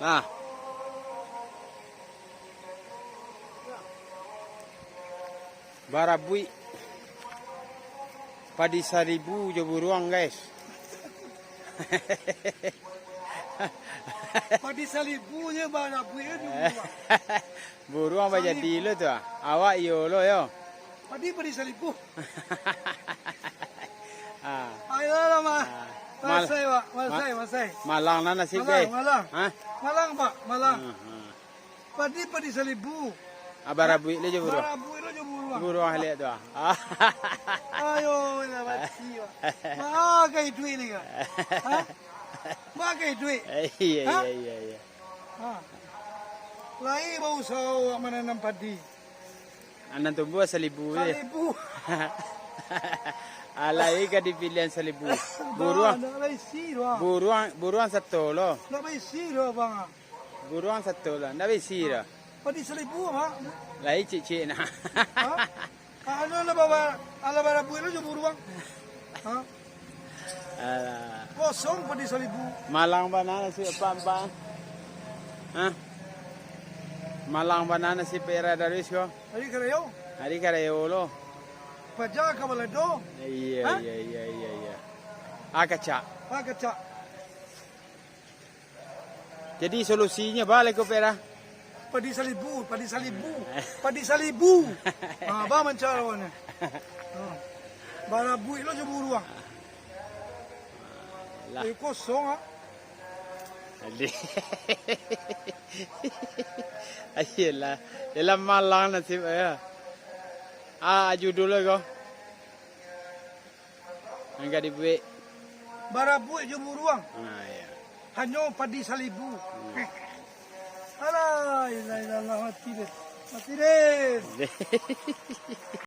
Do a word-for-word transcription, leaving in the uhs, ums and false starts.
Ah. Barabuik padi saribu jo buruang, guys. Padi saribu je barabuik jo buruang. Buruang bajadi lo tu, ah. Awak iyo lo yo. Padi, padi saribu. Ah. Ayolah, Mas. Ah. Mas Mal- Sai, Pak. Mas Ma- Sai, Mas Sai. Malang nan nasib, Malang, guys. Malang. Hah? Malang, Pak. Malang. Hmm, hmm. Padi, padi saribu. Ah, barabuik lo jo buruang. Barabuik lo jo buruang. Buruang liak tu, ah. Ayo, lah mati, Pak. Makai duit ni, Kak. Hah? Makai duit. Iya, Hah? Iya, iya, iya. Ha. Lai bausaho awak mananam padi. Nan tumbuah saribu je. Saribu. Alai ka dipilihan saribu. Buruang. Ndak baisi doh. Buruang, buruang sato lo. Ndak baisi doh, Bang. Buruang sato lo, ndak baisi doh. Padi saribu, Bang. Lai cik-cik nah. Ha? Anu lah bawa, alah barabuik lo jo buruang. Ha? Alah. Kosong padi saribu. Malang bana nasib apak-apak. Hah? Malang bana nasib Pak Ira Darwis ko. Ari karayo. Ari karayo lo. Paja ka balado. Iya, Hah? Iya, iya, iya, iya. Ah, kacak. Ah, kacak. Jadi solusinyo ba lai ko, Pak Ira? Padi saribu, padi saribu, padi saribu. Ha, ba mancaro ni. Ha. Barabuik lo jo buruang. Lah. Eh, kosong, ah. Aduh. Ayolah. Yalah malang nasib, ya. Ah, judul ko. Angka dibuek. Barabuik jo buruang. Ah, iya. Hanyo padi saribu. Hmm. Alah, ilah, ilah, ilah, mati deh. Mati deh.